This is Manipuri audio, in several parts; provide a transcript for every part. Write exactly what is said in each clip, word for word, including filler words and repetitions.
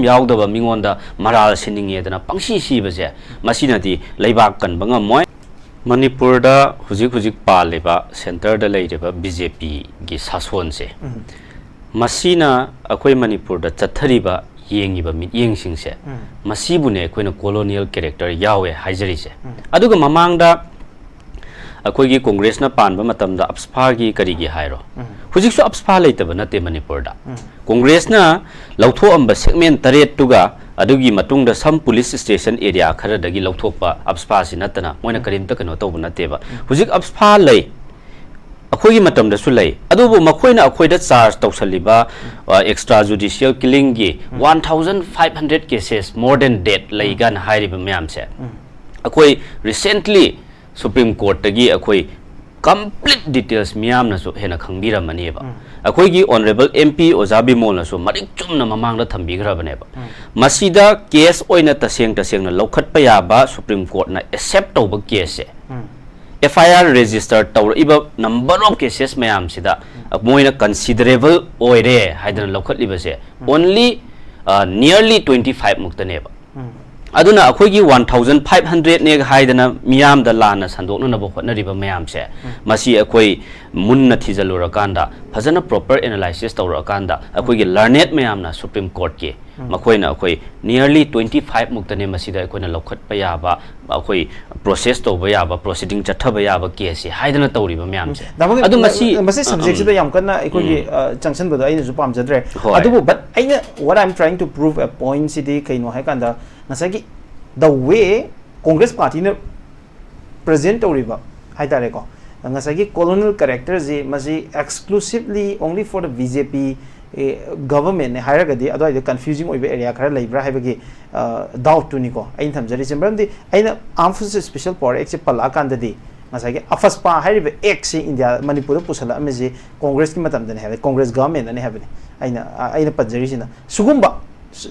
ꯌꯥꯎꯗꯕ ꯃꯤꯉꯣꯟꯗ ꯃꯔꯥꯜ ꯁꯤꯟꯅꯤꯡꯉꯦꯗꯅ ꯄꯪꯁꯤ ꯁꯤꯕꯁꯦ, ꯃꯁꯤꯅꯗꯤ ꯂꯩꯕꯥꯛ ꯀꯟꯕ ꯉꯝꯃꯣꯏ꯫ ꯃꯅꯤꯄꯨꯔꯗ ꯍꯧꯖꯤꯛ ꯍꯧꯖꯤꯛ ꯄꯥꯜꯂꯤꯕ centreꯗ ꯂꯩꯔꯤꯕ BJPꯒꯤ ꯁꯥꯁꯣꯟꯁꯦ, ꯃꯁꯤꯅ ꯑꯩꯈꯣꯏ ꯃꯅꯤꯄꯨꯔꯗ ꯆꯠꯊꯔꯤꯕ, ꯌꯦꯡꯉꯤꯕ ꯃꯤꯠꯌꯦꯡꯁꯤꯡꯁꯦ, ꯃꯁꯤꯕꯨꯅꯦ ꯑꯩꯈꯣꯏꯅ colonial character ꯌꯥꯎꯋꯦ ꯍꯥꯏꯖꯔꯤꯁꯦ꯫ ꯑꯗꯨꯒ ꯃꯃꯥꯡꯗ ꯑꯩꯈꯣꯏꯒꯤ ꯀꯣꯡꯒ꯭ꯔꯦꯁꯅ ꯄꯥꯟꯕ ꯃꯇꯝꯗ AFSPAꯒꯤ ꯀꯔꯤꯒꯤ ꯍꯥꯏꯔꯣ, ꯍꯧꯖꯤꯛꯁꯨ AFSPA ꯂꯩꯇꯕ ꯅꯠꯇꯦ ꯃꯅꯤꯄꯨꯔꯗ꯫ ꯀꯣꯡꯒ꯭ꯔꯦꯁꯅ ꯂꯧꯊꯣꯛꯑꯝꯕ segment ꯇꯔꯦꯠꯇꯨꯒ ꯑꯗꯨꯒꯤ ꯃꯇꯨꯡꯗ some police station area ꯈꯔꯗꯒꯤ ꯂꯧꯊꯣꯛꯄ AFSPAꯁꯤ ꯅꯠꯇꯅ ꯃꯣꯏꯅ ꯀꯔꯤꯝꯇ ꯀꯩꯅꯣ ꯇꯧꯕ ꯅꯠꯇꯦꯕ꯫ ꯍꯧꯖꯤꯛ AFSPA ꯂꯩ, ꯑꯩꯈꯣꯏꯒꯤ ꯃꯇꯝꯗꯁꯨ ꯂꯩ, ꯑꯗꯨꯕꯨ ꯃꯈꯣꯏꯅ ꯑꯩꯈꯣꯏꯗ charge ꯇꯧꯁꯜꯂꯤꯕ extra judicial killingꯒꯤ one thousand five hundred cases, more than that ꯂꯩ ꯀꯥꯏꯅ ꯍꯥꯏꯔꯤꯕ ꯃꯌꯥꯝꯁꯦ, ꯑꯩꯈꯣꯏ recently Supreme Courtꯇꯒꯤ ꯑꯩꯈꯣꯏ complete details ꯃꯤꯌꯥꯝꯅꯁꯨ ꯍꯦꯟꯅ ꯈꯪꯕꯤꯔꯝꯃꯅꯦꯕ꯫ ꯑꯩꯈꯣꯏꯒꯤ Honourable MP ꯑꯣꯖꯥ ꯕꯤꯃꯣꯜꯅꯁꯨ ꯃꯔꯤꯛ ꯆꯨꯝꯅ ꯃꯃꯥꯡꯗ ꯊꯝꯕꯤꯈ꯭ꯔꯕꯅꯦꯕ꯫ ꯃꯁꯤꯗ case ꯑꯣꯏꯅ ꯇꯁꯦꯡ ꯇꯁꯦꯡꯅ ꯂꯧꯈꯠꯄ ꯌꯥꯕ, Supreme Courtꯅ accept ꯇꯧꯕ caseꯁꯦ, FIR register ꯇꯧꯔꯛꯏꯕ number of cases ꯃꯌꯥꯝꯁꯤꯗ ꯃꯣꯏꯅ considerable ꯑꯣꯏꯔꯦ ꯍꯥꯏꯗꯅ ꯂꯧꯈꯠꯂꯤꯕꯁꯦ only nearly twenty five ꯃꯨꯛꯇꯅꯦꯕ꯫ ꯑꯗꯨꯅ ꯑꯩꯈꯣꯏꯒꯤ one thousand five hundredꯅꯦ ꯍꯥꯏꯗꯅ ꯃꯤꯌꯥꯝꯗ ꯂꯥꯟꯅ ꯁꯟꯗꯣꯛꯅꯅꯕ ꯍꯣꯠꯅꯔꯤꯕ ꯃꯌꯥꯝꯁꯦ, ꯃꯁꯤ ꯑꯩꯈꯣꯏ ꯃꯨꯟꯅ ꯊꯤꯖꯤꯜꯂꯨꯔꯀꯥꯟꯗ, ꯐꯖꯅ proper analysis ꯇꯧꯔꯛꯑꯀꯥꯟꯗ, ꯑꯩꯈꯣꯏꯒꯤ learned ꯃꯌꯥꯝꯅ Supreme Courtꯀꯤ, ꯃꯈꯣꯏꯅ ꯑꯩꯈꯣꯏ nearly twenty five ꯃꯨꯛꯇꯅꯦ ꯃꯁꯤꯗ ꯑꯩꯈꯣꯏꯅ ꯂꯧꯈꯠꯄ ꯌꯥꯕ, ꯑꯩꯈꯣꯏ process ꯇꯧꯕ ꯌꯥꯕ, proceeding ꯆꯠꯊꯕ ꯌꯥꯕ caseꯁꯦ ꯍꯥꯏꯗꯅ ꯇꯧꯔꯤꯕ ꯃꯌꯥꯝꯁꯦ꯫ ꯗꯥ ꯃꯣꯍꯟ, ꯑꯗꯨ ꯃꯁꯤ, ꯃꯁꯤ ꯑ, subjectꯁꯤꯗ ꯌꯥꯝ ꯀꯟꯅ ꯑꯩꯈꯣꯏꯒꯤ, ꯎꯝ꯫ ꯑ, ꯆꯪꯁꯤꯟꯕꯗꯣ ꯑꯩꯅꯁꯨ ꯄꯥꯝꯖꯗ꯭ꯔꯦ꯫ ꯍꯣꯏ꯫ ꯑꯗꯨꯕꯨ, but ꯑꯩꯅ, what I'm trying to prove a pointꯁꯤꯗꯤ ꯀꯩꯅꯣ ꯍꯥꯏ ꯀꯥꯟꯗ, ꯉꯁꯥꯏꯒꯤ the way Congress partyꯅ present ꯇꯧꯔꯤꯕ ꯍꯥꯏ ꯇꯥꯔꯦꯀꯣ, ꯉꯁꯥꯏꯒꯤ colonial characterꯁꯤ ꯃꯁꯤ exclusively only for the BJP, ꯑꯦ, governmentꯅꯦ ꯍꯥꯏꯔꯒꯗꯤ ꯑꯗꯨꯋꯥꯏꯗ confusing ꯑꯣꯏꯕ area ꯈꯔ ꯂꯩꯕ꯭ꯔꯥ ꯍꯥꯏꯕꯒꯤ, ꯑ, doubtꯇꯨꯅꯤꯀꯣ ꯑꯩꯅ ꯊꯝꯖꯔꯤꯁꯦ꯫ ꯃꯔꯝꯗꯤ ꯑꯩꯅ Armed Forces Special Power Actꯁꯦ ꯄꯜꯂꯛꯑꯀꯥꯟꯗꯗꯤ ꯉꯁꯥꯏꯒꯤ AFSPA ꯍꯥꯏꯔꯤꯕ actꯁꯦ ꯏꯟꯗꯤꯌꯥ, ꯃꯅꯤꯄꯨꯔꯗ ꯄꯨꯁꯜꯂꯛꯑꯝꯃꯤꯁꯦ Congressꯀꯤ ꯃꯇꯝꯗꯅꯦ ꯍꯥꯏꯕ, Congress governmentꯅꯅꯦ ꯍꯥꯏꯕꯅꯤ ꯑꯩꯅ, ꯑ, ꯑꯩꯅ ꯄꯟꯖꯔꯤꯁꯤꯅ꯫ ꯁꯤꯒꯨꯝꯕ ꯁ-,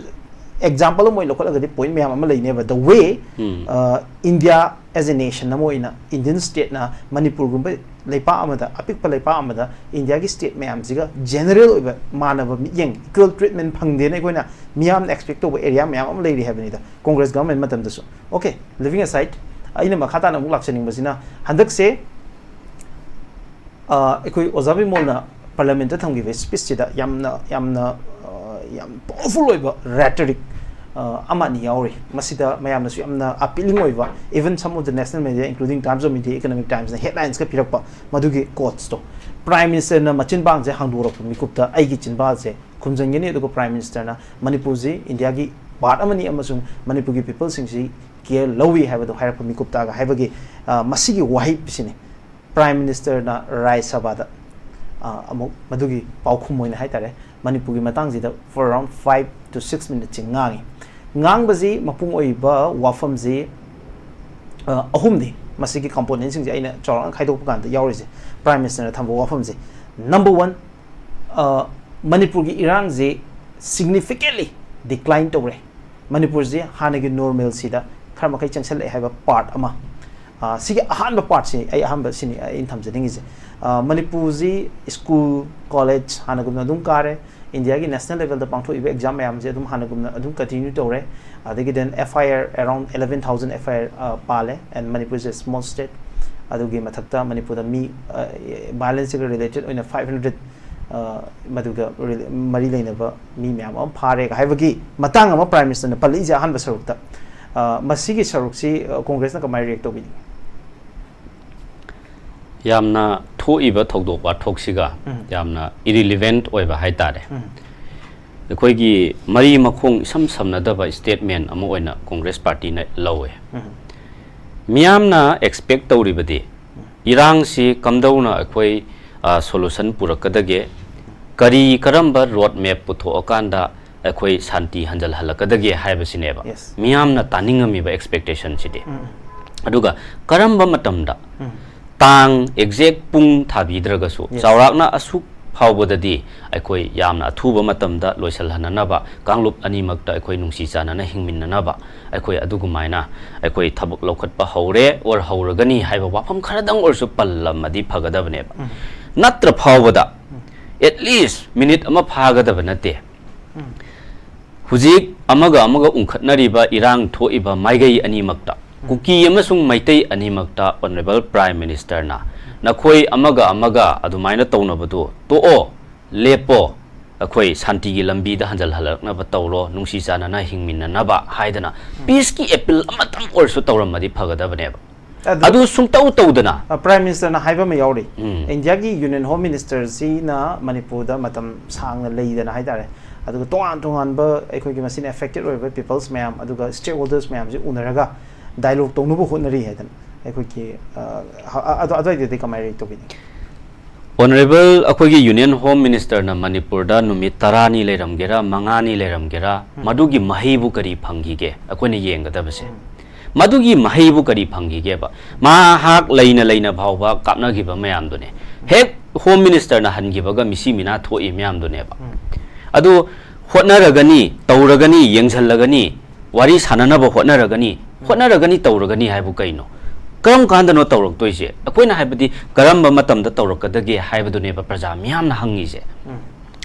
example ꯑꯃ ꯑꯣꯏꯅ ꯂꯧꯈꯠꯂꯒꯗꯤ point ꯃꯌꯥꯝ ꯑꯃ ꯂꯩꯅꯦꯕ, the way um. uh, India as a nation ꯑꯃ ꯑꯣꯏꯅ, Indian stateꯅ ꯃꯅꯤꯄꯨꯔꯒꯨꯝꯕ ꯂꯩꯄꯥꯛ ꯑꯃꯗ, ꯑꯄꯤꯛꯄ ꯂꯩꯄꯥꯛ ꯑꯃꯗ ꯏꯟꯗꯤꯌꯥꯒꯤ state ꯃꯌꯥꯝꯁꯤꯒ general ꯑꯣꯏꯕ ꯃꯥꯟꯅꯕ ꯃꯤꯠꯌꯦꯡ, equal treatment ꯐꯪꯗꯦꯅ ꯑꯩꯈꯣꯏꯅ ꯃꯤꯌꯥꯝꯅ expect ꯇꯧꯕ area ꯃꯌꯥꯝ ꯑꯃ ꯂꯩꯔꯤ ꯍꯥꯏꯕꯅꯤꯗ, Congress government ꯃꯇꯝꯗꯁꯨ꯫ Okay, leaving aside, ꯑꯩꯅ ꯃꯈꯥ ꯇꯥꯅ ꯑꯃꯨꯛ ꯂꯥꯛꯆꯅꯤꯡꯕꯁꯤꯅ, ꯍꯟꯗꯛꯁꯦ ꯑ, ꯑꯩꯈꯣꯏ ꯑꯣꯖꯥ ꯕꯤꯃꯣꯜꯅ Parliamentꯇ ꯊꯝꯈꯤꯕ speechꯁꯤꯗ ꯌꯥꯝꯅ, ꯌꯥꯝꯅ, ꯑ, ꯌꯥꯝ powerful ꯑꯣꯏꯕ rhetoric, ꯑ, ꯑꯃ ꯑꯅꯤ ꯌꯥꯎꯔꯤ꯫ ꯃꯁꯤꯗ ꯃꯌꯥꯝꯅꯁꯨ ꯌꯥꯝꯅ appealing ꯑꯣꯏꯕ, even some of the national media, including Times of India, Economic Timesꯅ headlinesꯀ ꯄꯤꯔꯛꯄ ꯃꯗꯨꯒꯤ quotesꯇꯣ꯫ Prime Ministerꯅ ꯃꯆꯤꯟꯕꯥꯡꯁꯦ ꯍꯥꯡꯗꯣꯔꯛꯄ ꯃꯤꯀꯨꯞꯇ ꯑꯩꯒꯤ ꯆꯤꯟꯕꯥꯜꯁꯦ ꯈꯨꯝꯖꯤꯟꯒꯅꯤ, ꯑꯗꯨꯒ Prime Ministerꯅ ꯃꯅꯤꯄꯨꯔꯁꯤ ꯏꯟꯗꯤꯌꯥꯒꯤ part ꯑꯃꯅꯤ ꯑꯃꯁꯨꯡ ꯃꯅꯤꯄꯨꯔꯒꯤ peopleꯁꯤꯡꯁꯤ care ꯂꯧꯏ ꯍꯥꯏꯕꯗꯣ ꯍꯥꯏꯔꯛꯄ ꯃꯤꯀꯨꯞꯇꯒ ꯍꯥꯏꯕꯒꯤ, ꯑ, ꯃꯁꯤꯒꯤ ꯋꯥꯍꯩꯁꯤꯅꯤ꯫ Prime Ministerꯅ ꯔꯥꯖ꯭ꯌ ꯁꯚꯥꯗ, ꯑ, ꯑꯃꯨꯛ ꯃꯗꯨꯒꯤ ꯄꯥꯎꯈꯨꯝ ꯑꯣꯏꯅ ꯍꯥꯏꯇꯥꯔꯦ, ꯃꯅꯤꯄꯨꯔꯒꯤ ꯃꯇꯥꯡꯁꯤꯗ for around five to six minutesꯁꯤ ꯉꯥꯡꯉꯤ꯫ ꯉꯥꯡꯕꯁꯤ ꯃꯄꯨꯡ ꯑꯣꯏꯕ ꯋꯥꯐꯝꯁꯤ, ꯑ, ꯑꯍꯨꯝꯅꯤ꯫ ꯃꯁꯤꯒꯤ componentꯁꯤꯡꯁꯦ ꯑꯩꯅ ꯆꯥꯎꯔꯥꯛꯅ ꯈꯥꯏꯗꯣꯛꯄ ꯀꯥꯟꯗ ꯌꯥꯎꯔꯤꯁꯦ, Prime Ministerꯅ ꯊꯝꯕ ꯋꯥꯐꯝꯁꯦ꯫ Number one, ꯑ, ꯃꯅꯤꯄꯨꯔꯒꯤ ꯏꯔꯥꯡꯁꯤ significantly decline ꯇꯧꯔꯦ꯫ ꯃꯅꯤꯄꯨꯔꯁꯤ ꯍꯥꯟꯅꯒꯤ normalꯁꯤꯗ ꯈꯔ ꯃꯈꯩ ꯆꯪꯁꯜꯂꯛꯑꯦ ꯍꯥꯏꯕ part ꯑꯃ꯫ ꯑ, ꯁꯤꯒꯤ ꯑꯍꯥꯟꯕ partꯁꯤ, ꯑꯩ ꯑꯍꯥꯟꯕ ꯁꯤꯅꯤ ꯑꯩꯅ ꯊꯝꯖꯅꯤꯡꯉꯤꯁꯦ꯫ ꯑ, ꯃꯅꯤꯄꯨꯔꯁꯤ school, college ꯍꯥꯟꯅꯒꯨꯝꯅ ꯑꯗꯨꯝ ꯀꯥꯔꯦ꯫ ꯏꯟꯗꯤꯌꯥꯒꯤ national levelꯗ ꯄꯥꯡꯊꯣꯛꯏꯕ exam ꯃꯌꯥꯝꯁꯦ ꯑꯗꯨꯝ ꯍꯥꯟꯅꯒꯨꯝꯅ ꯑꯗꯨꯝ continue ꯇꯧꯔꯦ꯫ ꯑꯗꯒꯤ then F I R around eleven thousand F I R, ꯑ, ꯄꯥꯜꯂꯦ, and Manipur is a small state꯫ ꯑꯗꯨꯒꯤ ꯃꯊꯛꯇ ꯃꯅꯤꯄꯨꯔꯗ ꯃꯤ, ꯑ, violenceꯀ related ꯑꯣꯏꯅ five hundred, ꯑ, ꯃꯗꯨꯒ rela-, ꯃꯔꯤ ꯂꯩꯅꯕ ꯃꯤ ꯃꯌꯥꯝ ꯑꯃ ꯐꯥꯔꯦꯒ ꯍꯥꯏꯕꯒꯤ ꯃꯇꯥꯡ ꯑꯃ Prime Ministerꯅ ꯄꯜꯂꯛꯏꯁꯦ ꯑꯍꯥꯟꯕ ꯁꯔꯨꯛꯇ꯫ ꯑ, ꯃꯁꯤꯒꯤ ꯁꯔꯨꯛꯁꯤ, ꯑ, Congressꯅ ꯀꯃꯥꯏꯅ react ꯇꯧꯕꯤꯅꯤꯡꯉꯤ? ꯌꯥꯝꯅ ꯊꯣꯛꯏꯕ ꯊꯧꯗꯣꯛ ꯋꯥꯊꯣꯛꯁꯤꯒ ꯎꯝ꯫ ꯌꯥꯝꯅ irrelevant ꯑꯣꯏꯕ ꯍꯥꯏꯇꯥꯔꯦ꯫ ꯎꯝ꯫ ꯑꯩꯈꯣꯏꯒꯤ ꯃꯔꯤ ꯃꯈꯣꯡ ꯏꯁꯝ ꯁꯝꯅꯗꯕ statement ꯑꯃ ꯑꯣꯏꯅ Congress Partyꯅ ꯂꯧꯋꯦ꯫ ꯎꯝ꯫ ꯃꯤꯌꯥꯝꯅ expect ꯇꯧꯔꯤꯕꯗꯤ ꯏꯔꯥꯡꯁꯤ ꯀꯝꯗꯧꯅ ꯑꯩꯈꯣꯏ, ꯑ, solution ꯄꯨꯔꯛꯀꯗꯒꯦ, ꯀꯔꯤ ꯀꯔꯝꯕ road map ꯄꯨꯊꯣꯛꯑꯀꯥꯟꯗ ꯑꯩꯈꯣꯏ ꯁꯥꯟꯇꯤ ꯍꯟꯖꯜꯍꯜꯂꯛꯀꯗꯒꯦ ꯍꯥꯏꯕꯁꯤꯅꯦꯕ Yes. ꯃꯤꯌꯥꯝꯅ ꯇꯥꯅꯤꯡꯉꯝꯃꯤꯕ expectationꯁꯤꯗꯤ꯫ ꯎꯝ꯫ ꯑꯗꯨꯒ ꯀꯔꯝꯕ ꯃꯇꯝꯗ, ꯎꯝ꯫ ꯇꯥꯡ exact ꯄꯨꯡ ꯊꯥꯕꯤꯗ꯭ꯔꯒꯁꯨ, Yes. ꯆꯥꯎꯔꯥꯛꯅ ꯑꯁꯨꯛ ꯐꯥꯎꯕꯗꯗꯤ ꯑꯩꯈꯣꯏ ꯌꯥꯝꯅ ꯑꯊꯨꯕ ꯃꯇꯝꯗ ꯂꯣꯏꯁꯤꯜꯍꯟꯅꯅꯕ, ꯀꯥꯡꯂꯨꯞ ꯑꯅꯤꯃꯛꯇ ꯑꯩꯈꯣꯏ ꯅꯨꯡꯁꯤ ꯆꯥꯟꯅꯅ ꯍꯤꯡꯃꯤꯟꯅꯅꯕ ꯑꯩꯈꯣꯏ ꯑꯗꯨꯒꯨꯃꯥꯏꯅ ꯑꯩꯈꯣꯏ ꯊꯕꯛ ꯂꯧꯈꯠꯄ ꯍꯧꯔꯦ, or ꯍꯧꯔꯒꯅꯤ ꯍꯥꯏꯕ ꯋꯥꯐꯝ ꯈꯔꯗꯪ ꯑꯣꯏꯔꯁꯨ ꯄꯜꯂꯝꯃꯗꯤ ꯐꯒꯗꯕꯅꯦꯕ꯫ ꯎꯝ꯫ ꯅꯠꯇ꯭ꯔ ꯐꯥꯎꯕꯗ, ꯎꯝ꯫ At least ꯃꯤꯅꯤꯠ ꯑꯃ ꯐꯥꯒꯗꯕ ꯅꯠꯇꯦ꯫ ꯎꯝ꯫ ꯍꯧꯖꯤꯛ ꯑꯃꯒ ꯑꯃꯒ ꯎꯪꯈꯠꯅꯔꯤꯕ ꯏꯔꯥꯡ ꯊꯣꯛꯏꯕ ꯃꯥꯏꯀꯩ ꯑꯅꯤꯃꯛꯇ, ꯎꯝ꯫ ꯀꯨꯀꯤ ꯑꯃꯁꯨꯡ ꯃꯩꯇꯩ ꯑꯅꯤꯃꯛꯇ Honourable Prime Minister ꯅ ꯅꯈꯣꯏ ꯑꯃꯒ ꯑꯃꯒ ꯑꯗꯨꯃꯥꯏꯅ ꯇꯧꯅꯕꯗꯨ ꯇꯣꯛꯑꯣ, ꯂꯦꯞꯄꯣ, ꯑꯩꯈꯣꯏ ꯁꯥꯟꯇꯤꯒꯤ ꯂꯝꯕꯤꯗ ꯍꯟꯖꯜꯍꯜꯂꯛꯅꯕ ꯇꯧꯔꯣ, ꯅꯨꯡꯁꯤ ꯆꯥꯟꯅꯅ ꯍꯤꯡꯃꯤꯟꯅꯅꯕ ꯍꯥꯏꯗꯅ ꯎꯝ꯫ Peace ꯀꯤ appeal ꯑꯃꯇꯪ ꯑꯣꯏꯔꯁꯨ ꯇꯧꯔꯝꯃꯗꯤ ꯐꯒꯗꯕꯅꯦꯕ꯫ ꯑꯗꯨ ꯑꯗꯨ ꯁꯨꯡꯇꯧ ꯇꯧꯗꯅ꯫ ꯑ, Prime Minister ꯅ ꯍꯥꯏꯕ ꯑꯃ ꯌꯥꯎꯔꯤ꯫ ꯎꯝ꯫ India ꯒꯤ Union Home Minister ꯁꯤꯅ ꯃꯅꯤꯄꯨꯔꯗ ꯃꯇꯝ ꯁꯥꯡꯅ ꯂꯩꯗꯅ ꯍꯥꯏꯇꯥꯔꯦ, ꯑꯗꯨꯒ ꯇꯣꯉꯥꯟ ꯇꯣꯉꯥꯟꯕ ꯑꯩꯈꯣꯏꯒꯤ ꯃꯁꯤꯅ affected ꯑꯣꯏꯕ peoples ꯃꯌꯥꯝ ꯑꯗꯨꯒ stakeholders ꯃꯌꯥꯝꯁꯤ ꯎꯅꯔꯒ dialogue ꯇꯧꯅꯕ ꯍꯣꯠꯅꯔꯤ ꯍꯥꯏꯗꯅ ꯑꯩꯈꯣꯏꯒꯤ, ꯑ, ꯍ-, ꯑ-, ꯑꯗꯨ-, ꯑꯗꯨꯋꯥꯏꯗꯗꯤ ꯀꯃꯥꯏꯅ react ꯇꯧꯕꯤꯅꯤ? Honourable ꯑꯩꯈꯣꯏꯒꯤ Union Home Minister ꯅ ꯃꯅꯤꯄꯨꯔꯗ ꯅꯨꯃꯤꯠ ꯇꯔꯥꯅꯤ ꯂꯩꯔꯝꯒꯦꯔꯥ, ꯃꯉꯥꯅꯤ ꯂꯩꯔꯝꯒꯦꯔꯥ, ꯎꯝ꯫ ꯃꯗꯨꯒꯤ ꯃꯍꯩꯕꯨ ꯀꯔꯤ ꯐꯪꯈꯤꯒꯦ? ꯑꯩꯈꯣꯏꯅ ꯌꯦꯡꯒꯗꯕꯁꯦ꯫ ꯎꯝ꯫ ꯃꯗꯨꯒꯤ ꯃꯍꯩꯕꯨ ꯀꯔꯤ ꯐꯪꯈꯤꯒꯦꯕ? ꯃꯍꯥꯛ ꯂꯩꯅ ꯂꯩꯅ ꯐꯥꯎꯕ ꯀꯥꯞꯅꯈꯤꯕ ꯃꯌꯥꯝꯗꯨꯅꯦ꯫ ꯍꯦꯛ Home Minister ꯅ ꯍꯟꯈꯤꯕꯒ ꯃꯤꯁꯤ ꯃꯤꯅꯥ ꯊꯣꯛꯏ ꯃꯌꯥꯝꯗꯨꯅꯦꯕ꯫ ꯎꯝ꯫ ꯑꯗꯨ ꯍꯣꯠꯅꯔꯒꯅꯤ, ꯇꯧꯔꯒꯅꯤ, ꯌꯦꯡꯁꯤꯜꯂꯒꯅꯤ, ꯋꯥꯔꯤ ꯁꯥꯟꯅꯅꯕ ꯍꯣꯠꯅꯔꯒꯅꯤ, ꯎꯝ꯫ ꯍꯣꯠꯅꯔꯒꯅꯤ ꯇꯧꯔꯒꯅꯤ ꯍꯥꯏꯕꯨ ꯀꯩꯅꯣ? ꯀꯔꯝ ꯀꯥꯟꯗꯅꯣ ꯇꯧꯔꯛꯇꯣꯏꯁꯦ? ꯑꯩꯈꯣꯏꯅ ꯍꯥꯏꯕꯗꯤ ꯀꯔꯝꯕ ꯃꯇꯝꯗ ꯇꯧꯔꯛꯀꯗꯒꯦ ꯍꯥꯏꯕꯗꯨꯅꯦꯕ ꯄ꯭ꯔꯖꯥ ꯃꯤꯌꯥꯝꯅ ꯍꯪꯉꯤꯁꯦ꯫ ꯎꯝ꯫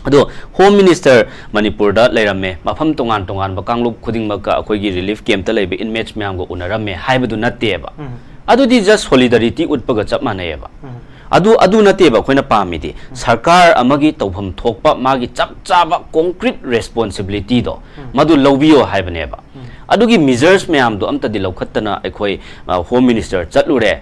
ꯑꯗꯣ Home Minister ꯃꯅꯤꯄꯨꯔꯗ ꯂꯩꯔꯝꯃꯦ, ꯃꯐꯝ ꯇꯣꯉꯥꯟ ꯇꯣꯉꯥꯟꯕ ꯀꯥꯡꯂꯨꯞ ꯈꯨꯗꯤꯡꯃꯛꯀ ꯑꯩꯈꯣꯏꯒꯤ relief camp ꯇ ꯂꯩꯕ inmates ꯃꯌꯥꯝꯒ ꯎꯅꯔꯝꯃꯦ ꯍꯥꯏꯕꯗꯨ ꯅꯠꯇꯦꯕ꯫ ꯎꯝ꯫ ꯑꯗꯨꯗꯤ just solidarity ꯎꯠꯄꯒ ꯆꯞ ꯃꯥꯟꯅꯩꯌꯦꯕ꯫ ꯎꯝ꯫ ꯑꯗꯨ, ꯑꯗꯨ ꯅꯠꯇꯦꯕ ꯑꯩꯈꯣꯏꯅ ꯄꯥꯝꯃꯤꯗꯤ꯫ ꯎꯝ꯫ ꯁꯔꯀꯥꯔ ꯑꯃꯒꯤ ꯇꯧꯐꯝ ꯊꯣꯛꯄ ꯃꯥꯒꯤ ꯆꯞ ꯆꯥꯕ concrete responsibility ꯗꯣ ꯎꯝ꯫ ꯃꯗꯨ ꯂꯧꯕꯤꯌꯣ ꯍꯥꯏꯕꯅꯦꯕ꯫ ꯎꯝ꯫ ꯑꯗꯨꯒꯤ measures ꯃꯌꯥꯝꯗꯣ ꯑꯝꯇꯗꯤ ꯂꯧꯈꯠꯇꯅ ꯑꯩꯈꯣꯏ, ꯑ, Home Minister ꯆꯠꯂꯨꯔꯦ,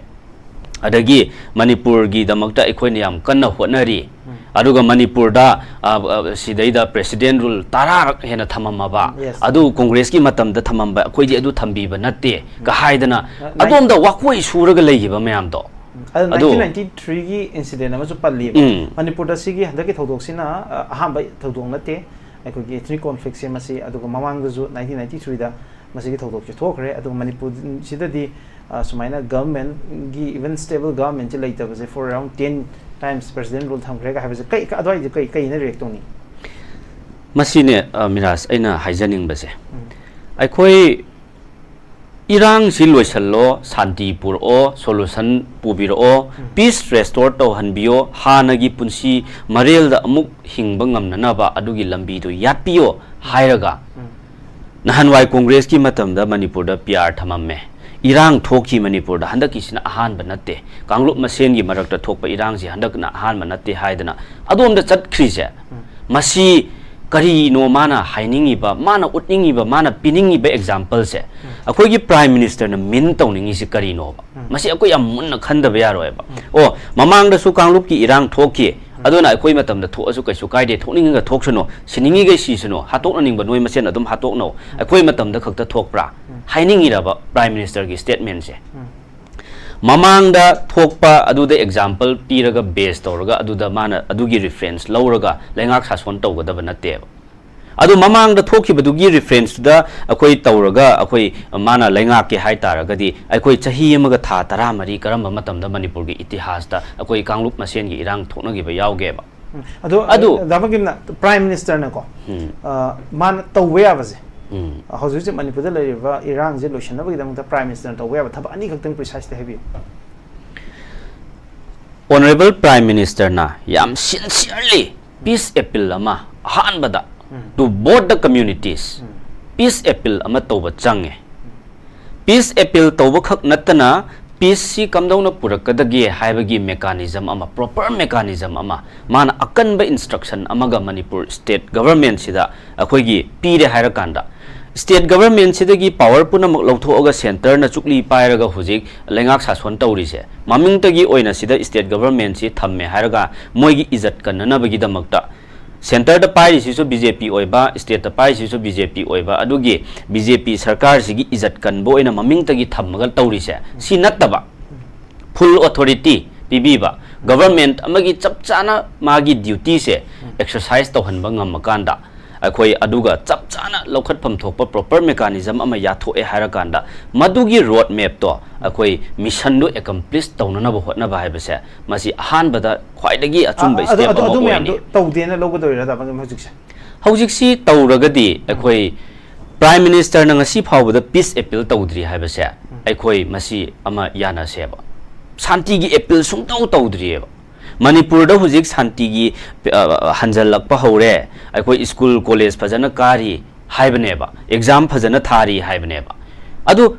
ꯑꯗꯒꯤ ꯃꯅꯤꯄꯨꯔꯒꯤꯗꯃꯛꯇ ꯑꯩꯈꯣꯏꯅ ꯌꯥꯝ ꯀꯟꯅ ꯍꯣꯠꯅꯔꯤ, ꯎꯝ꯫ ꯑꯗꯨꯒ ꯃꯅꯤꯄꯨꯔꯗ, ꯑ, ꯑ, ꯁꯤꯗꯩꯗ President Rule ꯇꯔꯥꯔꯛ ꯍꯦꯟꯅ ꯊꯝꯃꯝꯃꯕ, ꯎꯝ, yes꯫ ꯑꯗꯨ ꯀꯣꯡꯒ꯭ꯔꯦꯁꯀꯤ ꯃꯇꯝꯗ ꯊꯝꯃꯝꯕ, ꯑꯩꯈꯣꯏꯗꯤ ꯑꯗꯨ ꯊꯝꯕꯤꯕ ꯅꯠꯇꯦ, ꯎꯝ꯫ ꯀ ꯍꯥꯏꯗꯅ ꯅ-, ꯑꯗꯣꯝꯗ ꯋꯥꯀꯣꯏ ꯁꯨꯔꯒ ꯂꯩꯈꯤꯕ ꯃꯌꯥꯝꯗꯣ꯫ ꯎꯝ꯫ ꯑꯗꯨ ꯑꯗꯨ nineteen ninety-three ꯒꯤ incident ꯑꯃꯁꯨ ꯄꯜꯂꯤꯕ꯫ ꯎꯝ꯫ ꯃꯅꯤꯄꯨꯔꯗ ꯁꯤꯒꯤ ꯍꯟꯗꯛꯀꯤ ꯊꯧꯗꯣꯛꯁꯤꯅ, ꯑ, ꯑꯍꯥꯟꯕ ꯊꯧꯗꯣꯛ ꯅꯠꯇꯦ꯫ ꯑꯩꯈꯣꯏꯒꯤ ethnic conflict ꯁꯦ ꯃꯁꯤ, ꯑꯗꯨꯒ ꯃꯃꯥꯡꯗꯁꯨ nineteen ninety-three ꯗ ꯃꯁꯤꯒꯤ ꯊꯧꯗꯣꯛꯁꯦ ꯊꯣꯛꯈ꯭ꯔꯦ꯫ ꯑꯗꯨꯒ ꯃꯅꯤꯄꯨꯔꯁꯤꯗꯗꯤ, ꯑ, ꯁꯨꯃꯥꯏꯅ ꯒꯚꯔꯟꯃꯦꯟꯒꯤ, even stable ꯒꯚꯔꯟꯃꯦꯟꯁꯦ ꯂꯩꯇꯕꯁꯦ, for around ten times president rule ꯊꯝꯈ꯭ꯔꯦꯒ ꯍꯥꯏꯕꯁꯦ, ꯀꯩ, ꯑꯗꯨꯋꯥꯏꯗꯤ ꯀꯩ, ꯀꯩꯅ ꯔꯤꯌꯦꯛ ꯇꯧꯅꯤ? ꯃꯁꯤꯅꯦ, ꯑ, ꯃꯤꯔꯥꯖ, ꯑꯩꯅ ꯍꯥꯏꯖꯅꯤꯡꯕꯁꯦ꯫ ꯑꯩꯈꯣꯏ ꯏꯔꯥꯡꯁꯤ ꯂꯣꯏꯁꯜꯂꯣ, ꯁꯥꯟꯇꯤ ꯄꯨꯔꯛꯑꯣ, ꯁꯣꯂꯨꯁꯟ ꯄꯨꯕꯤꯔꯛꯑꯣ, ꯄꯤꯁ ꯔꯦꯁꯇꯣꯔ ꯇꯧꯍꯟꯕꯤꯌꯣ, ꯍꯥꯟꯅꯒꯤ ꯄꯨꯟꯁꯤ ꯃꯔꯦꯜꯗ ꯑꯃꯨꯛ ꯍꯤꯡꯕ ꯉꯝꯅꯅꯕ ꯑꯗꯨꯒꯤ ꯂꯝꯕꯤꯗꯣ ꯌꯥꯠꯄꯤꯌꯣ ꯍꯥꯏꯔꯒ, ꯅꯍꯥꯟꯋꯥꯏ ꯀꯣꯡꯒ꯭ꯔꯦꯁꯀꯤ ꯃꯇꯝꯗ ꯃꯅꯤꯄꯨꯔꯗ ꯄꯤ ꯑꯥꯔ ꯊꯝꯃꯝꯃꯦ꯫ ꯏꯔꯥꯡ ꯊꯣꯛꯈꯤ ꯃꯅꯤꯄꯨꯔꯗ, ꯍꯟꯗꯛꯀꯤꯁꯤꯅ ꯑꯍꯥꯟꯕ ꯅꯠꯇꯦ꯫ ꯀꯥꯡꯂꯨꯞ ꯃꯁꯦꯟꯒꯤ ꯃꯔꯛꯇ ꯊꯣꯛꯄ ꯏꯔꯥꯡꯁꯤ ꯍꯟꯗꯛꯅ ꯑꯍꯥꯟꯕ ꯅꯠꯇꯦ ꯍꯥꯏꯗꯅ ꯑꯗꯣꯝꯗ ꯆꯠꯈ꯭ꯔꯤꯁꯦ, ꯃꯁꯤ ꯀꯔꯤꯅꯣ ꯃꯥꯅ ꯍꯥꯏꯅꯤꯡꯉꯤꯕ, ꯃꯥꯅ ꯎꯠꯅꯤꯡꯉꯤꯕ, ꯃꯥꯅ ꯄꯤꯅꯤꯡꯉꯤꯕ ꯑꯦꯛꯖꯥꯝꯄꯜꯁꯦ? ꯑꯩꯈꯣꯏꯒꯤ ꯄ꯭ꯔꯥꯏꯝ ꯃꯤꯅꯤꯁꯇꯔꯅ ꯃꯤꯟ ꯇꯧꯅꯤꯡꯉꯤꯁꯤ ꯀꯔꯤꯅꯣꯕ? ꯃꯁꯤ ꯑꯩꯈꯣꯏ ꯌꯥꯝ ꯃꯨꯟꯅ ꯈꯟꯗꯕ ꯌꯥꯔꯣꯏꯕ꯫ ꯑꯣ, ꯃꯃꯥꯡꯗꯁꯨ ꯀꯥꯡꯂꯨꯞꯀꯤ ꯏꯔꯥꯡ ꯊꯣꯛꯈꯤ, ꯑꯗꯨꯅ ꯑꯩꯈꯣꯏ ꯃꯇꯝꯗ ꯊꯣꯛꯑꯁꯨ ꯀꯩꯁꯨ ꯀꯥꯏꯗꯦ, ꯊꯣꯛꯅꯤꯡꯉꯒ ꯊꯣꯛꯁꯅꯨ, ꯁꯤꯅꯤꯡꯉꯤꯈꯩ ꯁꯤꯁꯅꯨ, ꯍꯥꯠꯇꯣꯛꯅꯅꯤꯡꯕ ꯅꯣꯏ ꯃꯁꯦꯟ ꯑꯗꯨꯝ ꯍꯥꯠꯇꯣꯛꯅꯧ, ꯑꯩꯈꯣꯏ ꯃꯇꯝꯗ ꯈꯛꯇ ꯊꯣꯛꯄ꯭ꯔꯥ ꯍꯥꯏꯅꯤꯡꯉꯤꯔꯕ ꯄ꯭ꯔꯥꯏꯝ ꯃꯤꯅꯤꯁꯇꯔꯒꯤ ꯁ꯭ꯇꯦꯠꯃꯦꯟꯁꯦ? ꯃꯃꯥꯡꯗ ꯊꯣꯛꯄ ꯑꯗꯨꯗ ꯑꯦꯛꯖꯥꯝꯄꯜ ꯄꯤꯔꯒ, ꯕꯦꯖ ꯇꯧꯔꯒ, ꯑꯗꯨꯗ ꯃꯥꯅ ꯑꯗꯨꯒꯤ ꯔꯤꯐꯔꯦꯟꯁ ꯂꯧꯔꯒ ꯂꯩꯉꯥꯛ ꯁꯥꯁꯣꯟ ꯇꯧꯒꯗꯕ ꯅꯠꯇꯦꯕ꯫ ꯑꯗꯨ ꯃꯃꯥꯡꯗ ꯊꯣꯛꯈꯤꯕꯗꯨꯒꯤ ꯔꯤꯐꯔꯦꯟꯁꯇꯨꯗ ꯑꯩꯈꯣꯏ ꯇꯧꯔꯒ, ꯑꯩꯈꯣꯏ, ꯃꯥꯅ ꯂꯩꯉꯥꯛꯀꯦ ꯍꯥꯏ ꯇꯥꯔꯒꯗꯤ, ꯑꯩꯈꯣꯏ ꯆꯍꯤ ꯑꯃꯒ ꯊꯥ ꯇꯔꯥꯃꯔꯤ ꯀꯔꯝꯕ ꯃꯇꯝꯗ ꯃꯅꯤꯄꯨꯔꯒꯤ ꯏꯇꯤꯍꯥꯁꯇ ꯑꯩꯈꯣꯏ ꯀꯥꯡꯂꯨꯞ ꯃꯁꯦꯟꯒꯤ ꯏꯔꯥꯡ ꯊꯣꯛꯅꯈꯤꯕ ꯌꯥꯎꯒꯦꯕ? ꯎꯝ꯫ ꯑꯗꯣ, ꯑꯗꯨ ꯗꯥ ꯕꯪꯀꯤꯝꯅ, ꯄ꯭ꯔꯥꯏꯝ ꯃꯤꯅꯤꯁꯇꯔꯅꯀꯣ, ꯎꯝ꯫ ꯑ, ꯃꯥꯅ ꯇꯧꯕ ꯌꯥꯕꯁꯦ, ꯎꯝ꯫ ꯑ, ꯍꯧꯖꯤꯛ ꯍꯧꯖꯤꯛ ꯃꯅꯤꯄꯨꯔꯗ ꯂꯩꯔꯤꯕ ꯏꯔꯥꯡꯁꯦ ꯂꯣꯏꯁꯤꯟꯅꯕꯒꯤꯗꯃꯛꯇ ꯄ꯭ꯔꯥꯏꯝ ꯃꯤꯅꯤꯁꯇꯔꯅ ꯇꯧꯕ ꯌꯥꯕ ꯊꯕꯛ ꯑꯅꯤꯈꯛꯇꯪ ꯄ꯭ꯔꯤꯁꯥꯏꯁꯂꯤ ꯍꯥꯏꯕꯤꯌꯨ꯫ ꯑꯣꯅꯔꯦꯕꯜ ꯄ꯭ꯔꯥꯏꯝ ꯃꯤꯅꯤꯁꯇꯔꯅ ꯌꯥꯝ ꯁꯤꯟꯁꯤꯌꯔꯂꯤ ꯄꯤꯁ ꯑꯦꯄꯤꯜ ꯑꯃ ꯑꯍꯥꯟꯕꯗ, to both the communities, peace appeal ꯑꯃ ꯇꯧꯕ ꯆꯪꯉꯦ꯫ ꯄꯤꯁ ꯑꯦꯄꯤꯜ ꯇꯧꯕꯈꯛ ꯅꯠꯇꯅ, ꯄꯤꯁꯁꯤ ꯀꯝꯗꯧꯅ ꯄꯨꯔꯛꯀꯗꯒꯦ ꯍꯥꯏꯕꯒꯤ ꯃꯦꯀꯥꯅꯤꯖꯝ ꯑꯃ, ꯄ꯭ꯔꯣꯄꯔ ꯃꯦꯀꯥꯅꯤꯖꯝ ꯑꯃ, ꯃꯥꯅ ꯑꯀꯟꯕ ꯏꯟꯁꯇ꯭ꯔꯛꯁꯟ ꯑꯃꯒ ꯃꯅꯤꯄꯨꯔ ꯁ꯭ꯇꯦꯠ ꯒꯚꯔꯟꯃꯦꯟꯠꯁꯤꯗ ꯑꯩꯈꯣꯏꯒꯤ ꯄꯤꯔꯦ ꯍꯥꯏꯔꯀꯥꯟꯗ, ꯁ꯭ꯇꯦꯠ ꯒꯚꯔꯟꯃꯦꯟꯠꯁꯤꯗꯒꯤ ꯄꯥꯋꯔ ꯄꯨꯝꯅꯃꯛ ꯂꯧꯊꯣꯛꯑꯒ ꯁꯦꯟꯇꯔꯅ ꯆꯨꯛꯂꯤ ꯄꯥꯏꯔꯒ ꯍꯧꯖꯤꯛ ꯂꯩꯉꯥꯛ ꯁꯥꯁꯣꯟ ꯇꯧꯔꯤꯁꯦ, ꯃꯃꯤꯡꯇꯒꯤ ꯑꯣꯏꯅ ꯁꯤꯗ ꯁ꯭ꯇꯦꯠ ꯒꯚꯔꯟꯃꯦꯟꯠꯁꯤ ꯊꯝꯃꯦ ꯍꯥꯏꯔꯒ ꯃꯣꯏꯒꯤ ꯏꯖꯠ ꯀꯟꯅꯅꯕꯒꯤꯗꯃꯛꯇ, ꯁꯦꯟꯇꯔꯗ ꯄꯥꯏꯔꯤꯁꯤꯁꯨ ꯕꯤ ꯖꯦ ꯄꯤ ꯑꯣꯏꯕ, ꯁ꯭ꯇꯦꯠꯇ ꯄꯥꯏꯔꯤꯁꯤꯁꯨ ꯕꯤ ꯖꯦ ꯄꯤ ꯑꯣꯏꯕ, ꯑꯗꯨꯒꯤ ꯕꯤ ꯖꯦ ꯄꯤ ꯁꯔꯀꯥꯔꯁꯤꯒꯤ ꯏꯖꯠ ꯀꯟꯕ ꯑꯣꯏꯅ ꯃꯃꯤꯡꯇꯒꯤ ꯊꯝꯃꯒ ꯇꯧꯔꯤꯁꯦ, ꯁꯤ ꯅꯠꯇꯕ, ꯐꯨꯜ ꯑꯣꯊꯣꯔꯤꯇꯤ ꯄꯤꯕꯤꯕ, ꯒꯚꯔꯟꯃꯦꯟꯠ ꯑꯃꯒꯤ ꯆꯞ ꯆꯥꯅ ꯃꯥꯒꯤ ꯗ꯭ꯌꯨꯇꯤꯁꯦ ꯑꯦꯛꯁꯔꯁꯥꯏꯁ ꯇꯧꯍꯟꯕ ꯉꯝꯃꯀꯥꯟꯗ, ꯑꯩꯈꯣꯏ ꯑꯗꯨꯒ ꯆꯞ ꯆꯥꯅ ꯂꯧꯈꯠꯐꯝ ꯊꯣꯛꯄ proper mechanism ꯑꯃ ꯌꯥꯊꯣꯛꯑꯦ ꯍꯥꯏꯔꯀꯥꯟꯗ, ꯃꯗꯨꯒꯤ road mapꯇꯣ ꯑꯩꯈꯣꯏ missionꯗꯨ accomplish ꯇꯧꯅꯅꯕ ꯍꯣꯠꯅꯕ ꯍꯥꯏꯕꯁꯦ, ꯃꯁꯤ ꯑꯍꯥꯟꯕꯗ ꯈ꯭ꯋꯥꯏꯗꯒꯤ ꯑꯆꯨꯝꯕ step ꯑꯃ ꯑꯣꯏꯅꯤ꯫ ꯇꯧꯗꯦꯅ ꯂꯧꯒꯗꯣꯏꯔꯥ ꯍꯧꯖꯤꯛꯁꯦ? ꯍꯧꯖꯤꯛꯁꯤ ꯇꯧꯔꯒꯗꯤ ꯑꯩꯈꯣꯏ Prime Ministerꯅ ꯉꯁꯤ ꯐꯥꯎꯕꯗ peace appeal ꯇꯧꯗ꯭ꯔꯤ ꯍꯥꯏꯕꯁꯦ, ꯑꯩꯈꯣꯏ ꯃꯁꯤ ꯑꯃ ꯌꯥꯅꯁꯦꯕ꯫ ꯁꯥꯟꯇꯤꯒꯤ appeal ꯁꯨꯡꯇꯧ ꯇꯧꯗ꯭ꯔꯤꯑꯕ꯫ ꯃꯅꯤꯄꯨꯔꯗ ꯍꯧꯖꯤꯛ ꯁꯥꯟꯇꯤꯒꯤ, ꯑ, ꯍꯟꯖꯜꯂꯛꯄ ꯍꯧꯔꯦ, ꯑꯩꯈꯣꯏ school college ꯐꯖꯅ ꯀꯥꯔꯤ ꯍꯥꯏꯕꯅꯦꯕ, exam ꯐꯖꯅ ꯊꯥꯔꯤ ꯍꯥꯏꯕꯅꯦꯕ꯫ ꯑꯗꯨ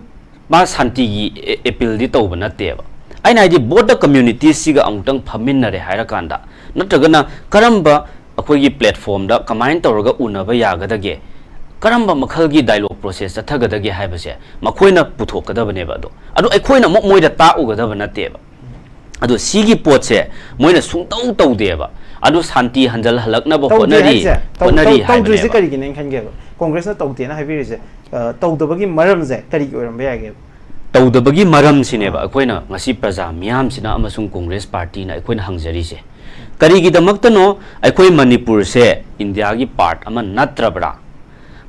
ꯃꯥ ꯁꯥꯟꯇꯤꯒꯤ appealꯗꯤ ꯇꯧꯕ ꯅꯠꯇꯦꯕ꯫ ꯑꯩꯅ ꯍꯥꯏꯗꯤ both the communitiesꯁꯤꯒ ꯑꯃꯨꯛꯇꯪ ꯐꯝꯃꯤꯟꯅꯔꯦ ꯍꯥꯏꯔꯀꯥꯟꯗ, ꯅꯠꯇ꯭ꯔꯒꯅ ꯀꯔꯝꯕ ꯑꯩꯈꯣꯏꯒꯤ platformꯗ ꯀꯃꯥꯏꯅ ꯇꯧꯔꯒ ꯎꯅꯕ ꯌꯥꯒꯗꯒꯦ, ꯀꯔꯝꯕ ꯃꯈꯜꯒꯤ dialogue process ꯆꯠꯊꯒꯗꯒꯦ ꯍꯥꯏꯕꯁꯦ ꯃꯈꯣꯏꯅ ꯄꯨꯊꯣꯛꯀꯗꯕꯅꯦꯕ꯫ ꯑꯗꯣ ꯑꯗꯨ ꯑꯩꯈꯣꯏꯅ ꯑꯃꯨꯛ ꯃꯣꯏꯗ ꯇꯥꯛꯎꯒꯗꯕ ꯅꯠꯇꯦꯕ꯫ ꯑꯗꯣ ꯁꯤꯒꯤ ꯄꯣꯠꯁꯦ ꯃꯣꯏꯅ ꯁꯨꯡꯇꯧ ꯇꯧꯗꯦꯕ꯫ ꯑꯗꯣ ꯁꯥꯟꯇꯤ ꯍꯟꯖꯜꯍꯜꯂꯛꯅꯕ ꯍꯣꯠꯅꯔꯤ, ꯍꯣꯠꯅꯔꯤ ꯍꯥꯏꯕꯅꯦꯕ꯫ ꯀꯔꯤꯒꯤꯅꯦꯅ ꯈꯟꯒꯦꯕ? ꯀꯣꯡꯒ꯭ꯔꯦꯁꯅ ꯇꯧꯗꯦꯅ ꯍꯥꯏꯕꯤꯔꯤꯁꯦ, ꯑ, ꯇꯧꯗꯕꯒꯤ ꯃꯔꯝꯁꯦ ꯀꯔꯤꯒꯤ ꯑꯣꯏꯔꯝꯕ ꯌꯥꯒꯦꯕ? ꯇꯧꯗꯕꯒꯤ ꯃꯔꯝꯁꯤꯅꯦꯕ ꯑꯩꯈꯣꯏꯅ ꯉꯁꯤ ꯄ꯭ꯔꯖꯥ ꯃꯤꯌꯥꯝꯁꯤꯅ ꯑꯃꯁꯨꯡ ꯀꯣꯡꯒ꯭ꯔꯦꯁ ꯄꯥꯔꯇꯤꯅ ꯑꯩꯈꯣꯏꯅ ꯍꯪꯖꯔꯤꯁꯦ꯫ ꯀꯔꯤꯒꯤꯗꯃꯛꯇꯅꯣ ꯑꯩꯈꯣꯏ ꯃꯅꯤꯄꯨꯔꯁꯦ ꯏꯟꯗꯤꯌꯥꯒꯤ part ꯑꯃ ꯅꯠꯇ꯭ꯔꯕ꯭ꯔꯥ?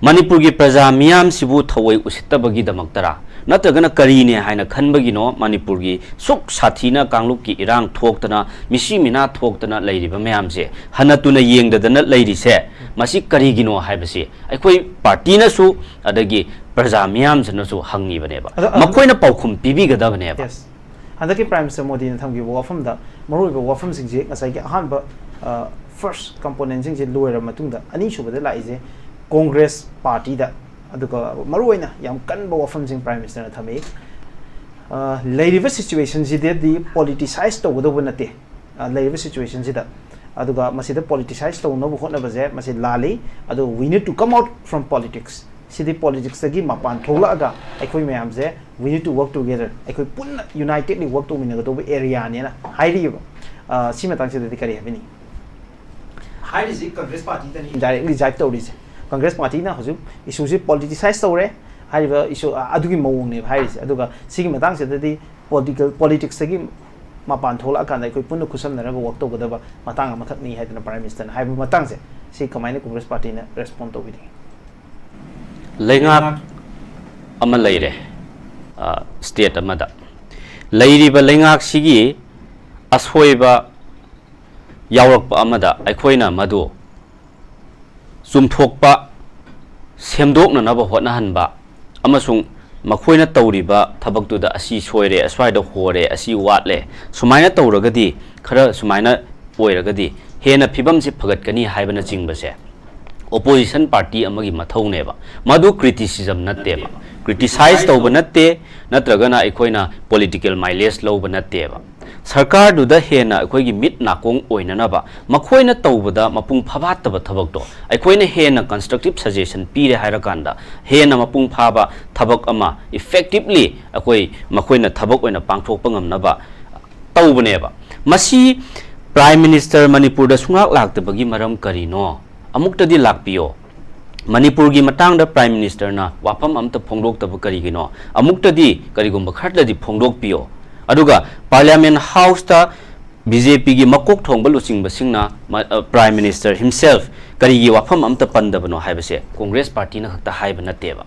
ꯃꯅꯤꯄꯨꯔꯒꯤ ꯄ꯭ꯔꯖꯥ ꯃꯤꯌꯥꯝꯁꯤꯕꯨ ꯊꯑꯣꯏ ꯎꯁꯤꯠꯇꯕꯒꯤꯗꯃꯛꯇꯔꯥ? ꯅꯠꯇ꯭ꯔꯒꯅ ꯀꯔꯤꯅꯦ ꯍꯥꯏꯅ ꯈꯟꯕꯒꯤꯅꯣ ꯃꯅꯤꯄꯨꯔꯒꯤ ꯁꯨꯛ ꯁꯥꯊꯤꯅ ꯀꯥꯡꯂꯨꯞꯀꯤ ꯏꯔꯥꯡ ꯊꯣꯛꯇꯅ, ꯃꯤꯁꯤ ꯃꯤꯅꯥ ꯊꯣꯛꯇꯅ ꯂꯩꯔꯤꯕ ꯃꯌꯥꯝꯁꯦ? ꯍꯟꯅ ꯇꯨꯅ ꯌꯦꯡꯗꯗꯅ ꯂꯩꯔꯤꯁꯦ ꯃꯁꯤ ꯀꯔꯤꯒꯤꯅꯣ ꯍꯥꯏꯕꯁꯤ ꯑꯩꯈꯣꯏ ꯄꯥꯔꯇꯤꯅꯁꯨ ꯑꯗꯒꯤ ꯄ꯭ꯔꯖꯥ ꯃꯤꯌꯥꯝꯁꯤꯅꯁꯨ ꯍꯪꯉꯤꯕꯅꯦꯕ꯫ ꯑꯗꯣ, ꯑꯗꯣ, ꯃꯈꯣꯏꯅ ꯄꯥꯎꯈꯨꯝ ꯄꯤꯕꯤꯒꯗꯕꯅꯦꯕ꯫ Yes. ꯍꯟꯗꯛꯀꯤ Prime Minister ꯃꯣꯗꯤꯅ ꯊꯝꯈꯤꯕ ꯋꯥꯐꯝꯗ ꯃꯔꯨꯑꯣꯏꯕ ꯋꯥꯐꯝꯁꯤꯡꯁꯦ ꯉꯁꯥꯏꯒꯤ ꯑꯍꯥꯟꯕ, ꯑ, first componentꯁꯤꯡꯁꯦ ꯂꯣꯏꯔꯕ ꯃꯇꯨꯡꯗ ꯑꯅꯤꯁꯨꯕꯗ ꯂꯥꯛꯏꯁꯦ ꯀꯣꯡꯒ꯭ꯔꯦꯁ ꯄꯥꯔꯇꯤꯗ, ꯑꯗꯨꯒ ꯃꯔꯨꯑꯣꯏꯅ ꯌꯥꯝ ꯀꯟꯕ ꯋꯥꯐꯝꯁꯤꯡ Prime Ministerꯅ ꯊꯝꯃꯤ꯫ ꯑ, ꯂꯩꯔꯤꯕ situationꯁꯤꯗꯗꯤ politicize ꯇꯧꯒꯗꯧꯕ ꯅꯠꯇꯦ꯫ ꯑ, ꯂꯩꯔꯤꯕ situationꯁꯤꯗ, ꯑꯗꯨꯒ ꯃꯁꯤꯗ politicize ꯇꯧꯅꯕ ꯍꯣꯠꯅꯕꯁꯦ ꯃꯁꯤ ꯂꯥꯜꯂꯤ꯫ ꯑꯗꯨ we need to come out from politics꯫ ꯁꯤꯗꯤ politicsꯇꯒꯤ ꯃꯄꯥꯟ ꯊꯣꯛꯂꯛꯑꯒ ꯑꯩꯈꯣꯏ ꯃꯌꯥꯝꯁꯦ we need to work together, ꯑꯩꯈꯣꯏ ꯄꯨꯟꯅ unitedly work ꯇꯧꯃꯤꯟꯅꯒꯗꯧꯕ areaꯅꯦꯅ ꯍꯥꯏꯔꯤꯕ꯫ ꯑ, ꯁꯤ ꯃꯇꯥꯡꯁꯤꯗꯗꯤ ꯀꯔꯤ ꯍꯥꯏꯕꯤꯅꯤꯡꯉꯤ? ꯍꯥꯏꯔꯤꯁꯤ ꯀꯪꯒ꯭ꯔꯦꯁ ꯄꯥꯔꯇꯤꯗꯅꯤ indirectly jibe ꯇꯧꯔꯤꯁꯦ꯫ ꯀꯪꯒ꯭ꯔꯦꯁ ꯄꯥꯔꯇꯤꯅ ꯍꯧꯖꯤꯛ issueꯁꯦ politicize ꯇꯧꯔꯦ ꯍꯥꯏꯔꯤꯕ issue, ꯑ, ꯑꯗꯨꯒꯤ ꯃꯑꯣꯡꯅꯦꯕ ꯍꯥꯏꯔꯤꯁꯦ꯫ ꯑꯗꯨꯒ ꯁꯤꯒꯤ ꯃꯇꯥꯡꯁꯤꯗꯗꯤ political, politicsꯇꯒꯤ ꯃꯄꯥꯟ ꯊꯣꯛꯂꯛꯑꯀꯥꯟꯗ ꯑꯩꯈꯣꯏ ꯄꯨꯟꯅ ꯈꯨꯠꯁꯝꯅꯔꯒ work ꯇꯧꯒꯗꯕ ꯃꯇꯥꯡ ꯑꯃꯈꯛꯅꯤ ꯍꯥꯏꯗꯅ Prime Ministerꯅ ꯍꯥꯏꯕ ꯃꯇꯥꯡꯁꯦ, ꯁꯤ ꯀꯃꯥꯏꯅ ꯀꯣꯡꯒ꯭ꯔꯦꯁ ꯄꯥꯔꯇꯤꯅ ꯔꯦꯁꯄꯣꯟ ꯇꯧꯕꯤꯅꯤ? ꯂꯩꯉꯥꯛ ꯑꯃ ꯂꯩꯔꯦ, ꯁ꯭ꯇꯦꯠ ꯑꯃꯗ ꯂꯩꯔꯤꯕ ꯂꯩꯉꯥꯛꯁꯤꯒꯤ ꯑꯁꯣꯏꯕ ꯌꯥꯎꯔꯛꯄ ꯑꯃꯗ ꯑꯩꯈꯣꯏꯅ ꯃꯗꯨ ꯆꯨꯝꯊꯣꯛꯄ, ꯁꯦꯝꯗꯣꯛꯅꯅꯕ ꯍꯣꯠꯅꯍꯟꯕ ꯑꯃꯁꯨꯡ ꯃꯈꯣꯏꯅ ꯇꯧꯔꯤꯕ ꯊꯕꯛꯇꯨꯗ ꯑꯁꯤ ꯁꯣꯏꯔꯦ, ꯑꯁ꯭ꯋꯥꯏꯗ ꯍꯣꯔꯦ, ꯑꯁꯤ ꯋꯥꯠꯂꯦ, ꯁꯨꯃꯥꯏꯅ ꯇꯧꯔꯒꯗꯤ, ꯈꯔ ꯁꯨꯃꯥꯏꯅ ꯑꯣꯏꯔꯒꯗꯤ ꯍꯦꯟꯅ ꯐꯤꯕꯝꯁꯤ ꯐꯒꯠꯀꯅꯤ ꯍꯥꯏꯕꯅꯆꯤꯡꯕꯁꯦ opposition party ꯑꯃꯒꯤ ꯃꯊꯧꯅꯦꯕ꯫ ꯃꯗꯨ criticism ꯅꯠꯇꯦꯕ, criticize ꯇꯧꯕ ꯅꯠꯇꯦ, ꯅꯠꯇ꯭ꯔꯒꯅ ꯑꯩꯈꯣꯏꯅ political mileage ꯂꯧꯕ ꯅꯠꯇꯦꯕ꯫ ꯁꯔꯀꯥꯔꯗꯨꯗ ꯍꯦꯟꯅ ꯑꯩꯈꯣꯏꯒꯤ ꯃꯤꯠ ꯅꯥꯀꯣꯡ ꯑꯣꯏꯅꯅꯕ, ꯃꯈꯣꯏꯅ ꯇꯧꯕꯗ ꯃꯄꯨꯡ ꯐꯥꯕꯥꯠꯇꯕ ꯊꯕꯛꯇꯣ ꯑꯩꯈꯣꯏꯅ ꯍꯦꯟꯅ constructive suggestion ꯄꯤꯔꯦ ꯍꯥꯏꯔꯀꯥꯟꯗ ꯍꯦꯟꯅ ꯃꯄꯨꯡ ꯐꯥꯕ ꯊꯕꯛ ꯑꯃ effectively ꯑꯩꯈꯣꯏ ꯃꯈꯣꯏꯅ ꯊꯕꯛ ꯑꯣꯏꯅ ꯄꯥꯡꯊꯣꯛꯄ ꯉꯝꯅꯕ ꯇꯧꯕꯅꯦꯕ꯫ ꯃꯁꯤ Prime Minister ꯃꯅꯤꯄꯨꯔꯗ ꯁꯨꯡꯂꯥꯛ ꯂꯥꯛꯇꯕꯒꯤ ꯃꯔꯝ ꯀꯔꯤꯅꯣ? ꯑꯃꯨꯛꯇꯗꯤ ꯂꯥꯛꯄꯤꯌꯣ꯫ ꯃꯅꯤꯄꯨꯔꯒꯤ ꯃꯇꯥꯡꯗ Prime Ministerꯅ ꯋꯥꯐꯝ ꯑꯝꯇ ꯐꯣꯡꯗꯣꯛꯇꯕ ꯀꯔꯤꯒꯤꯅꯣ? ꯑꯃꯨꯛꯇꯗꯤ, ꯀꯔꯤꯒꯨꯝꯕ ꯈꯔꯗꯗꯤ ꯐꯣꯡꯗꯣꯛꯄꯤꯌꯣ꯫ ꯑꯗꯨꯒ Parliament Houseꯇ BJPꯒꯤ ꯃꯀꯣꯛ ꯊꯣꯡꯕ ꯂꯨꯆꯤꯡꯕꯁꯤꯡꯅ ꯃ-, ꯑ, Prime Minister himself ꯀꯔꯤꯒꯤ ꯋꯥꯐꯝ ꯑꯝꯇ ꯄꯟꯗꯕꯅꯣ ꯍꯥꯏꯕꯁꯦ ꯀꯣꯡꯒ꯭ꯔꯦꯁ ꯄꯥꯔꯇꯤꯅ ꯈꯛꯇ ꯍꯥꯏꯕ ꯅꯠꯇꯦꯕ꯫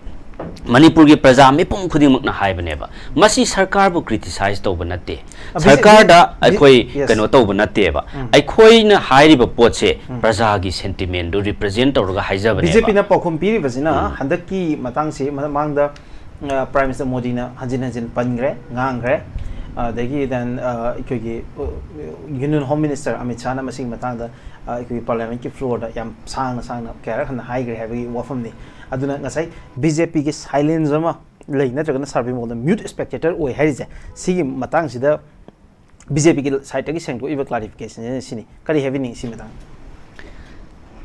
ꯃꯅꯤꯄꯨꯔꯒꯤ ꯄ꯭ꯔꯖꯥ ꯃꯤꯄꯨꯝ ꯈꯨꯗꯤꯡꯃꯛꯅ ꯍꯥꯏꯕꯅꯦꯕ꯫ ꯃꯁꯤ ꯁꯔꯀꯥꯔꯕꯨ criticize ꯇꯧꯕ ꯅꯠꯇꯦ, ꯑ, ꯕꯤ ꯖꯦ ꯄꯤ, ꯁꯔꯀꯥꯔꯗ ꯕꯤ-, ꯑꯩꯈꯣꯏ yes. ꯀꯩꯅꯣ ꯇꯧꯕ ꯅꯠꯇꯦꯕ꯫ ꯎꯝ. ꯑꯩꯈꯣꯏꯅ ꯍꯥꯏꯔꯤꯕ ꯄꯣꯠꯁꯦ ꯎꯝ. ꯄ꯭ꯔꯖꯥꯒꯤ sentimentꯗꯨ represent ꯇꯧꯔꯒ ꯍꯥꯏꯖꯕꯅꯦꯕ꯫ ꯕꯤ ꯖꯦ ꯄꯤꯅ ꯄꯥꯎꯈꯨꯝ ꯄꯤꯔꯤꯕꯁꯤꯅ ꯎꯝ. ꯍꯟꯗꯛꯀꯤ ꯃꯇꯥꯡꯁꯤ ꯃꯃꯥꯡꯗ Prime Minister ꯃꯣꯗꯤꯅ ꯍꯟꯖꯤꯟ ꯍꯟꯖꯤꯟ ꯄꯟꯈ꯭ꯔꯦ, ꯉꯥꯡꯈ꯭ꯔꯦ꯫ ꯑꯗꯒꯤ then ꯑꯩꯈꯣꯏꯒꯤ Union Home Minister ꯑꯃꯤꯠ ꯁꯥꯍꯅ ꯃꯁꯤꯒꯤ ꯃꯇꯥꯡꯗ ꯑꯩꯈꯣꯏꯒꯤ Parliamentꯀꯤ floorꯗ ꯌꯥꯝ ꯁꯥꯡꯅ ꯁꯥꯡꯅ ꯀꯌꯥꯔꯛ ꯍꯟꯅ ꯍꯥꯏꯈ꯭ꯔꯦ ꯍꯥꯏꯕꯒꯤ ꯋꯥꯐꯝꯅꯤ꯫ ꯑꯗꯨꯅ ꯉꯁꯥꯏ ꯕꯤ ꯖꯦ ꯄꯤꯒꯤ silence ꯑꯃ ꯂꯩ, ꯅꯠꯇ꯭ꯔꯒꯅ ꯁꯥꯔꯕꯤꯃꯣꯜꯗ mute spectator ꯑꯣꯏ ꯍꯥꯏꯔꯤꯁꯦ, ꯁꯤꯒꯤ ꯃꯇꯥꯡꯁꯤꯗ ꯕꯤ ꯖꯦ ꯄꯤꯒꯤ sideꯇꯒꯤ ꯁꯦꯡꯗꯣꯛꯏꯕ clarificationꯁꯤꯅ ꯁꯤꯅꯤ꯫ ꯀꯔꯤ ꯍꯥꯏꯕꯤꯅꯤꯡꯉꯤ ꯁꯤ ꯃꯇꯥꯡꯗ?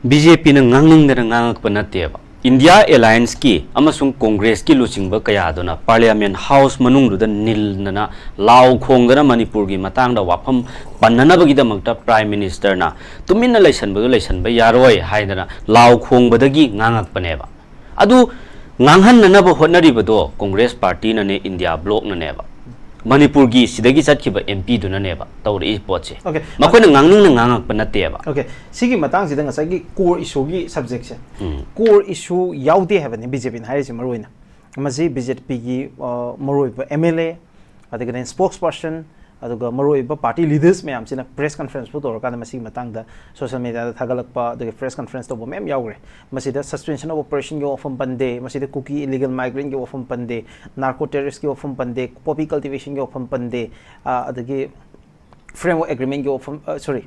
ꯕꯤ ꯖꯦ ꯄꯤꯅ ꯉꯥꯡꯅꯤꯡꯗꯅ ꯉꯥꯡꯉꯛꯄ ꯅꯠꯇꯦꯕ꯫ India Allianceꯀꯤ ꯑꯃꯁꯨꯡ ꯀꯣꯡꯒ꯭ꯔꯦꯁꯀꯤ ꯂꯨꯆꯤꯡꯕ ꯀꯌꯥꯗꯨꯅ Parliament House ꯃꯅꯨꯡꯗꯨꯗ ꯅꯤꯜꯗꯅ, ꯂꯥꯎ ꯈꯣꯡꯗꯅ ꯃꯅꯤꯄꯨꯔꯒꯤ ꯃꯇꯥꯡꯗ ꯋꯥꯐꯝ ꯄꯟꯅꯅꯕꯒꯤꯗꯃꯛꯇ Prime Ministerꯅ ꯇꯨꯃꯤꯟꯅ ꯂꯩꯁꯟꯕꯗꯨ ꯂꯩꯁꯟꯕ ꯌꯥꯔꯣꯏ ꯍꯥꯏꯗꯅ ꯂꯥꯎ ꯈꯣꯡꯕꯗꯒꯤ ꯉꯥꯡꯉꯛꯄꯅꯦꯕ꯫ ꯑꯗꯨ ꯉꯥꯡꯍꯟꯅꯅꯕ ꯍꯣꯠꯅꯔꯤꯕꯗꯣ ꯀꯣꯡꯒ꯭ꯔꯦꯁ ꯄꯥꯔꯇꯤꯅꯅꯦ, ꯏꯟꯗꯤꯌꯥ ꯕ꯭ꯂꯣꯛꯅꯅꯦꯕ꯫ ꯃꯅꯤꯄꯨꯔꯒꯤ ꯁꯤꯗꯒꯤ ꯆꯠꯈꯤꯕ ꯑꯦꯝ ꯄꯤꯗꯨꯅꯅꯦꯕ ꯇꯧꯔꯛꯏ ꯄꯣꯠꯁꯦ꯫ Okay. ꯃꯈꯣꯏꯅ ꯉꯥꯡꯅꯤꯡꯅ ꯉꯥꯡꯉꯛꯄ ꯅꯠꯇꯦꯕ꯫ Okay, ꯁꯤꯒꯤ ꯃꯇꯥꯡꯁꯤꯗ ꯉꯁꯥꯏꯒꯤ core issue ꯒꯤ subject ꯁꯦ, ꯎꯝ. core issue ꯌꯥꯎꯗꯦ ꯍꯥꯏꯕꯅꯤ ꯕꯤ ꯖꯦ ꯄꯤꯅ ꯍꯥꯏꯔꯤꯁꯦ꯫ ꯃꯔꯨꯑꯣꯏꯅ ꯃꯁꯤ ꯕꯤ ꯖꯦ ꯄꯤꯒꯤ, ꯑ, ꯃꯔꯨꯑꯣꯏꯕ ꯑꯦꯝ ꯑꯦꯜ ꯑꯦ, ꯑꯗꯒꯤ spokesperson, ꯑꯗꯨꯒ ꯃꯔꯨꯑꯣꯏꯕ party leaders ꯃꯌꯥꯝꯁꯤꯅ press conference ꯄꯨ ꯇꯧꯔꯀꯥꯟꯗ ꯃꯁꯤꯒꯤ ꯃꯇꯥꯡꯗ social media ꯗ ꯊꯥꯒꯠꯂꯛꯄ, ꯑꯗꯒꯤ press conference ꯇꯧꯕ ꯃꯌꯥꯝ ꯌꯥꯎꯈ꯭ꯔꯦ꯫ ꯃꯁꯤꯗ suspension of operation ꯒꯤ ꯋꯥꯐꯝ ꯄꯟꯗꯦ, ꯃꯁꯤꯗ Kuki illegal migrant ꯒꯤ ꯋꯥꯐꯝ ꯄꯟꯗꯦ, narco terrorist ꯀꯤ ꯋꯥꯐꯝ ꯄꯟꯗꯦ, poppy cultivation ꯒꯤ ꯋꯥꯐꯝ ꯄꯟꯗꯦ, ꯑ, ꯑꯗꯒꯤ framework agreement ꯒꯤ ꯋꯥꯐꯝ, ꯑ, sorry,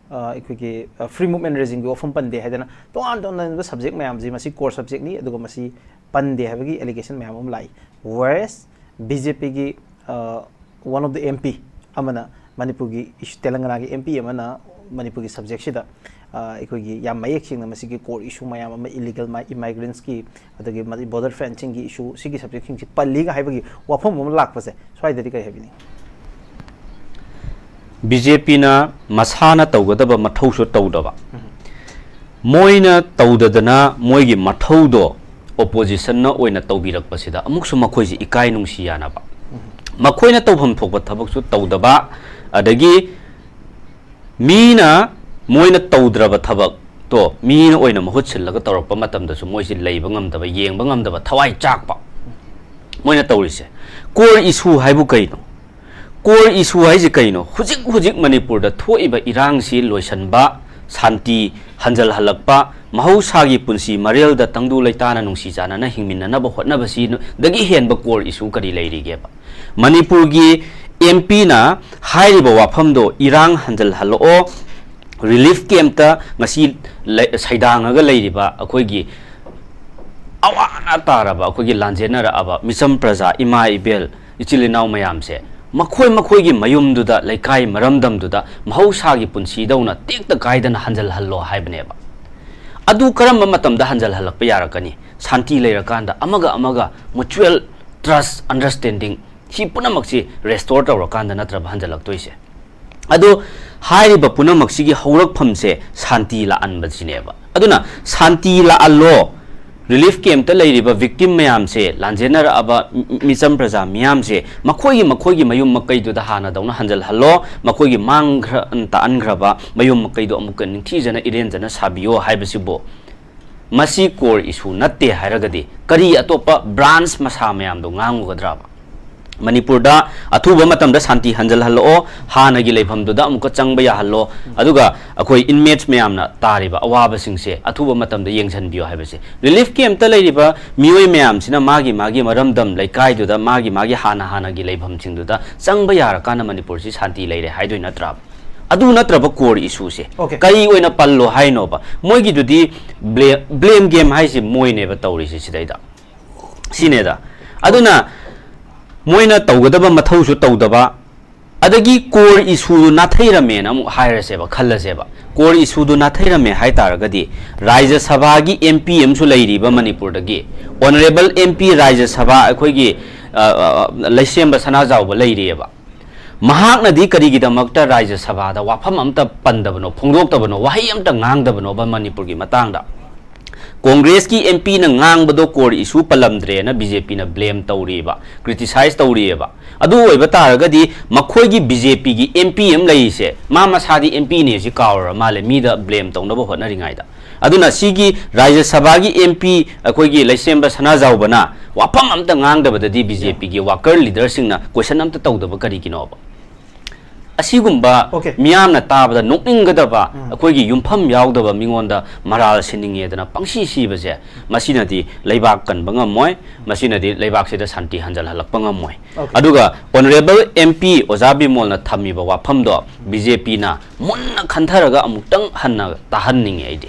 ꯑ, ꯑꯩꯈꯣꯏꯒꯤ, ꯑ, free movement regime ꯒꯤ ꯋꯥꯐꯝ ꯄꯟꯗꯦ ꯍꯥꯏꯗꯅ ꯇꯣꯉꯥꯟ ꯇꯣꯉꯥꯟꯕ subject ꯃꯌꯥꯝꯁꯤ, ꯃꯁꯤ core subject ꯅꯤ, ꯑꯗꯨꯒ ꯃꯁꯤ ꯄꯟꯗꯦ ꯍꯥꯏꯕꯒꯤ allegation ꯃꯌꯥꯝ ꯑꯃ ꯂꯥꯛꯏ꯫ Whereas ꯕꯤ ꯖꯦ ꯄꯤꯒꯤ, ꯑ, one of the M P ꯑꯃꯅ ꯃꯅꯤꯄꯨꯔꯒꯤ issue, ꯇꯦꯂꯪꯒꯅꯥꯒꯤ ꯑꯦꯝ ꯄꯤ ꯑꯃꯅ ꯃꯅꯤꯄꯨꯔꯒꯤ subject ꯁꯤꯗ, ꯑ, ꯑꯩꯈꯣꯏꯒꯤ ꯌꯥꯝ ꯃꯌꯦꯛ ꯁꯦꯡꯅ ꯃꯁꯤꯒꯤ core issue ꯃꯌꯥꯝ ꯑꯃ, illegal mi-, immigrants ꯀꯤ, ꯑꯗꯒꯤ ꯃꯗꯤ border fencing ꯒꯤ issue, ꯁꯤꯒꯤ subject ꯁꯤꯡꯁꯤ ꯄꯜꯂꯤꯒ ꯍꯥꯏꯕꯒꯤ ꯋꯥꯐꯝ ꯑꯃ ꯂꯥꯛꯄꯁꯦ ꯁ꯭ꯋꯥꯏꯗꯗꯤ ꯀꯔꯤ ꯍꯥꯏꯕꯤꯅꯤꯡꯉꯤ? ꯕꯤ ꯖꯦ ꯄꯤꯅ ꯃꯁꯥꯅ ꯇꯧꯒꯗꯕ ꯃꯊꯧꯁꯨ ꯇꯧꯗꯕ, ꯃꯣꯏꯅ ꯇꯧꯗꯗꯅ ꯃꯣꯏꯒꯤ ꯃꯊꯧꯗꯣ opposition ꯅ ꯑꯣꯏꯅ ꯇꯧꯕꯤꯔꯛꯄꯁꯤꯗ ꯑꯃꯨꯛꯁꯨ ꯃꯈꯣꯏꯁꯤ ꯏꯀꯥꯏ ꯅꯨꯡꯁꯤ ꯌꯥꯅꯕ, ꯃꯈꯣꯏꯅ ꯇꯧꯐꯝ ꯊꯣꯛꯄ ꯊꯕꯛꯁꯨ ꯇꯧꯗꯕ, ꯑꯗꯒꯤ ꯃꯤꯅ, ꯃꯣꯏꯅ ꯇꯧꯗ꯭ꯔꯕ ꯊꯕꯛꯇꯣ ꯃꯤꯅ ꯑꯣꯏꯅ ꯃꯍꯨꯠ ꯁꯤꯜꯂꯒ ꯇꯧꯔꯛꯄ ꯃꯇꯝꯗꯁꯨ ꯃꯣꯏꯁꯤ ꯂꯩꯕ ꯉꯝꯗꯕ, ꯌꯦꯡꯕ ꯉꯝꯗꯕ, ꯊꯋꯥꯏ ꯆꯥꯛꯄ꯫ ꯃꯣꯏꯅ ꯇꯧꯔꯤꯁꯦ core issue ꯍꯥꯏꯕꯨ ꯀꯩꯅꯣ? Core issue ꯍꯥꯏꯁꯦ ꯀꯩꯅꯣ? ꯍꯧꯖꯤꯛ ꯍꯧꯖꯤꯛ ꯃꯅꯤꯄꯨꯔꯗ ꯊꯣꯛꯏꯕ ꯏꯔꯥꯡꯁꯤ ꯂꯣꯏꯁꯤꯟꯕ, ꯁꯥꯟꯇꯤ ꯍꯟꯖꯜꯍꯜꯂꯛꯄ, ꯃꯍꯧꯁꯥꯒꯤ ꯄꯨꯟꯁꯤ ꯃꯔꯦꯜꯗ ꯇꯪꯗꯨ ꯂꯩꯇꯥꯅ ꯅꯨꯡꯁꯤ ꯆꯥꯟꯅꯅ ꯍꯤꯡꯃꯤꯟꯅꯅꯕ ꯍꯣꯠꯅꯕꯁꯤꯗꯒꯤ ꯍꯦꯟꯕ core issue ꯀꯔꯤ ꯂꯩꯔꯤꯒꯦꯕ? ꯃꯅꯤꯄꯨꯔꯒꯤ ꯑꯦꯝ ꯄꯤꯅ ꯍꯥꯏꯔꯤꯕ ꯋꯥꯐꯝꯗꯣ, ꯏꯔꯥꯡ ꯍꯟꯖꯜꯍꯜꯂꯛꯑꯣ, relief camp ꯇ ꯉꯁꯤ ꯂꯩ-, ꯁꯩꯗꯥꯡꯉꯒ ꯂꯩꯔꯤꯕ ꯑꯩꯈꯣꯏꯒꯤ ꯑꯋꯥ ꯑꯅꯥ ꯇꯥꯔꯕ, ꯑꯩꯈꯣꯏꯒꯤ ꯂꯥꯟꯖꯦꯟꯅꯔꯛꯑꯕ ꯃꯤꯆꯝ ꯄ꯭ꯔꯖꯥ, ꯏꯃꯥ ꯏꯕꯦꯜ, ꯏꯆꯤꯜ ꯏꯅꯥꯎ ꯃꯌꯥꯝꯁꯦ ꯃꯈꯣꯏ ꯃꯈꯣꯏꯒꯤ ꯃꯌꯨꯝꯗꯨꯗ, ꯂꯩꯀꯥꯏ ꯃꯔꯝꯗꯝꯗꯨꯗ ꯃꯍꯧꯁꯥꯒꯤ ꯄꯨꯟꯁꯤꯗꯧꯅ ꯇꯦꯛꯇ ꯀꯥꯏꯗꯅ ꯍꯟꯖꯜꯍꯜꯂꯣ ꯍꯥꯏꯕꯅꯦꯕ꯫ ꯑꯗꯨ ꯀꯔꯝꯕ ꯃꯇꯝꯗ ꯍꯟꯖꯜꯍꯜꯂꯛꯄ ꯌꯥꯔꯛꯀꯅꯤ? ꯁꯥꯟꯇꯤ ꯂꯩꯔꯀꯥꯟꯗ, ꯑꯃꯒ ꯑꯃꯒ mutual trust, understanding, ꯁꯤ ꯄꯨꯝꯅꯃꯛꯁꯤ restore ꯇꯧꯔꯀꯥꯟꯗ ꯅꯠꯇ꯭ꯔꯕ ꯍꯟꯖꯜꯂꯛꯇꯣꯏꯁꯦ? ꯑꯗꯣ ꯍꯥꯏꯔꯤꯕ ꯄꯨꯝꯅꯃꯛꯁꯤꯒꯤ ꯍꯧꯔꯛꯐꯝꯁꯦ ꯁꯥꯟꯇꯤ ꯂꯥꯛꯍꯟꯕꯁꯤꯅꯦꯕ꯫ ꯑꯗꯨꯅ ꯁꯥꯟꯇꯤ ꯂꯥꯛꯍꯜꯂꯣ, ꯔꯤꯂꯤꯐ ꯀꯦꯝꯞꯇ ꯂꯩꯔꯤꯕ ꯚꯤꯛꯇꯤꯝ ꯃꯌꯥꯝꯁꯦ, ꯂꯥꯟꯖꯦꯟꯅꯔꯛꯑꯕ ꯃꯤ-, ꯃꯤꯆꯝ ꯄ꯭ꯔꯖꯥ ꯃꯤꯌꯥꯝꯁꯦ, ꯃꯈꯣꯏꯒꯤ, ꯃꯈꯣꯏꯒꯤ ꯃꯌꯨꯝ ꯃꯀꯩꯗꯨꯗ ꯍꯥꯟꯅꯗꯧꯅ ꯍꯟꯖꯤꯜꯍꯜꯂꯣ, ꯃꯈꯣꯏꯒꯤ ꯃꯥꯡꯈ꯭ꯔ-, ꯇꯥꯛꯍꯟꯈ꯭ꯔꯕ ꯃꯌꯨꯝ ꯃꯀꯩꯗꯣ ꯑꯃꯨꯛꯀ ꯅꯤꯡꯊꯤꯖꯅ ꯏꯔꯦꯟꯖꯅ ꯁꯥꯕꯤꯌꯣ ꯍꯥꯏꯕꯁꯤꯕꯨ, ꯃꯁꯤ core issue ꯅꯠꯇꯦ ꯍꯥꯏꯔꯒꯗꯤ ꯀꯔꯤ ꯑꯇꯣꯞꯄ branch ꯃꯁꯥ ꯃꯌꯥꯝꯗꯣ ꯉꯥꯡꯉꯨꯒꯗ꯭ꯔꯕ? ꯃꯅꯤꯄꯨꯔꯗ ꯑꯊꯨꯕ ꯃꯇꯝꯗ ꯁꯥꯟꯇꯤ ꯍꯟꯖꯜꯍꯜꯂꯛꯑꯣ, ꯍꯥꯟꯅꯒꯤ ꯂꯩꯐꯝꯗꯨꯗ ꯑꯃꯨꯛꯀ ꯆꯪꯕ ꯌꯥꯍꯜꯂꯣ, ꯑꯗꯨꯒ ꯑꯩꯈꯣꯏ inmates ꯃꯌꯥꯝꯅ ꯇꯥꯔꯤꯕ ꯑꯋꯥꯕꯁꯤꯡꯁꯦ ꯑꯊꯨꯕ ꯃꯇꯝꯗ ꯌꯦꯡꯁꯤꯟꯕꯤꯌꯣ ꯍꯥꯏꯕꯁꯦ꯫ ꯔꯤꯂꯤꯐ ꯀꯦꯝꯞꯇ ꯂꯩꯔꯤꯕ ꯃꯤꯑꯣꯏ ꯃꯌꯥꯝꯁꯤꯅ ꯃꯥꯒꯤ ꯃꯥꯒꯤ ꯃꯔꯝꯗꯝ ꯂꯩꯀꯥꯏꯗꯨꯗ, ꯃꯥꯒꯤ ꯃꯥꯒꯤ ꯍꯥꯟꯅ ꯍꯥꯟꯅꯒꯤ ꯂꯩꯐꯝꯁꯤꯡꯗꯨꯗ ꯆꯪꯕ ꯌꯥꯔꯀꯥꯟꯗ ꯃꯅꯤꯄꯨꯔꯁꯤ ꯁꯥꯟꯇꯤ ꯂꯩꯔꯦ ꯍꯥꯏꯗꯣꯏ ꯅꯠꯇ꯭ꯔꯥ? ꯑꯗꯨ ꯅꯠꯇ꯭ꯔꯕ core issueꯁꯦ Okay. ꯀꯔꯤ ꯑꯣꯏꯅ ꯄꯜꯂꯣ ꯍꯥꯏꯅꯣꯕ? ꯃꯣꯏꯒꯤꯗꯨꯗꯤ blame, blame game ꯍꯥꯏꯁꯤ ꯃꯣꯏꯅꯦꯕ ꯇꯧꯔꯤꯁꯦ ꯁꯤꯗꯩꯗ꯫ ꯁꯤꯅꯦꯗ꯫ ꯑꯗꯨꯅ ꯃꯣꯏꯅ ꯇꯧꯒꯗꯕ ꯃꯊꯧꯁꯨ ꯇꯧꯗꯕ, ꯑꯗꯒꯤ core issueꯗꯨ ꯅꯥꯊꯩꯔꯝꯃꯦꯅ ꯑꯃꯨꯛ ꯍꯥꯏꯔꯁꯦꯕ, ꯈꯜꯂꯁꯦꯕ꯫ Core issueꯗꯨ ꯅꯥꯊꯩꯔꯝꯃꯦ ꯍꯥꯏ ꯇꯥꯔꯒꯗꯤ, ꯔꯥꯖ꯭ꯌ ꯁꯚꯥꯒꯤ MP ꯑꯃꯁꯨ ꯂꯩꯔꯤꯕ ꯃꯅꯤꯄꯨꯔꯗꯒꯤ, Honourable MP ꯔꯥꯖ꯭ꯌ ꯁꯚꯥ ꯑꯩꯈꯣꯏꯒꯤ, ꯑ, ꯑ, ꯂꯩꯁꯦꯝꯕ ꯁꯅꯥꯖꯥꯎꯕ ꯂꯩꯔꯤꯑꯕ꯫ ꯃꯍꯥꯛꯅꯗꯤ ꯀꯔꯤꯒꯤꯗꯃꯛꯇ ꯔꯥꯖ꯭ꯌ ꯁꯚꯥꯗ ꯋꯥꯐꯝ ꯑꯝꯇ ꯄꯟꯗꯕꯅꯣ, ꯐꯣꯡꯗꯣꯛꯇꯕꯅꯣ, ꯋꯥꯍꯩ ꯑꯝꯇ ꯉꯥꯡꯗꯕꯅꯣꯕ ꯃꯅꯤꯄꯨꯔꯒꯤ ꯃꯇꯥꯡꯗ? ꯀꯣꯡꯒ꯭ꯔꯦꯁꯀꯤ MPꯅ ꯉꯥꯡꯕꯗꯣ core issue ꯄꯜꯂꯝꯗ꯭ꯔꯦꯅ BJPꯅ blame ꯇꯧꯔꯤꯑꯕ, criticize ꯇꯧꯔꯤꯑꯕ꯫ ꯑꯗꯨ ꯑꯣꯏꯕ ꯇꯥꯔꯒꯗꯤ ꯃꯈꯣꯏꯒꯤ BJPꯒꯤ MP ꯑꯃ ꯂꯩꯔꯤꯁꯦ, ꯃꯥ ꯃꯁꯥꯗꯤ MPꯅꯦ ꯁꯤ ꯀꯥꯎꯔ ꯃꯥꯜꯂꯦ, ꯃꯤꯗ blame ꯇꯧꯅꯕ ꯍꯣꯠꯅꯔꯤꯉꯩꯗ꯫ ꯑꯗꯨꯅ ꯁꯤꯒꯤ ꯔꯥꯖ꯭ꯌ ꯁꯚꯥꯒꯤ MP ꯑꯩꯈꯣꯏꯒꯤ ꯂꯩꯁꯦꯝꯕ ꯁꯅꯥꯖꯥꯎꯕꯅ ꯋꯥꯐꯝ ꯑꯝꯇ ꯉꯥꯡꯗꯕꯗꯗꯤ BJPꯒꯤ worker leaderꯁꯤꯡꯅ question ꯑꯝꯇ ꯇꯧꯗꯕ ꯀꯔꯤꯒꯤꯅꯣꯕ? ꯑꯁꯤꯒꯨꯝꯕ Okay. ꯃꯤꯌꯥꯝꯅ ꯇꯥꯕꯗ ꯅꯣꯛꯅꯤꯡꯒꯗꯕ, ꯎꯝ. ꯑꯩꯈꯣꯏꯒꯤ ꯌꯨꯝꯐꯝ ꯌꯥꯎꯗꯕ ꯃꯤꯉꯣꯟꯗ ꯃꯔꯥꯜ ꯁꯤꯟꯅꯤꯡꯉꯦꯗꯅ ꯄꯪꯁꯤ ꯁꯤꯕꯁꯦ, ꯃꯁꯤꯅꯗꯤ ꯂꯩꯕꯥꯛ ꯀꯟꯕ ꯉꯝꯃꯣꯏ, ꯃꯁꯤꯅꯗꯤ ꯂꯩꯕꯥꯛꯁꯤꯗ ꯁꯥꯟꯇꯤ ꯍꯟꯖꯜꯍꯜꯂꯛꯄ ꯉꯝꯃꯣꯏ꯫ Okay. ꯑꯗꯨꯒ Honourable MP ꯑꯣꯖꯥ ꯕꯤꯃꯣꯜꯅ ꯊꯝꯃꯤꯕ ꯋꯥꯐꯝꯗꯣ BJPꯅ ꯃꯨꯟꯅ ꯈꯟꯊꯔꯒ ꯑꯃꯨꯛꯇꯪ ꯍꯟꯅ ꯇꯥꯍꯟꯅꯤꯡꯉꯦ ꯑꯩꯗꯤ꯫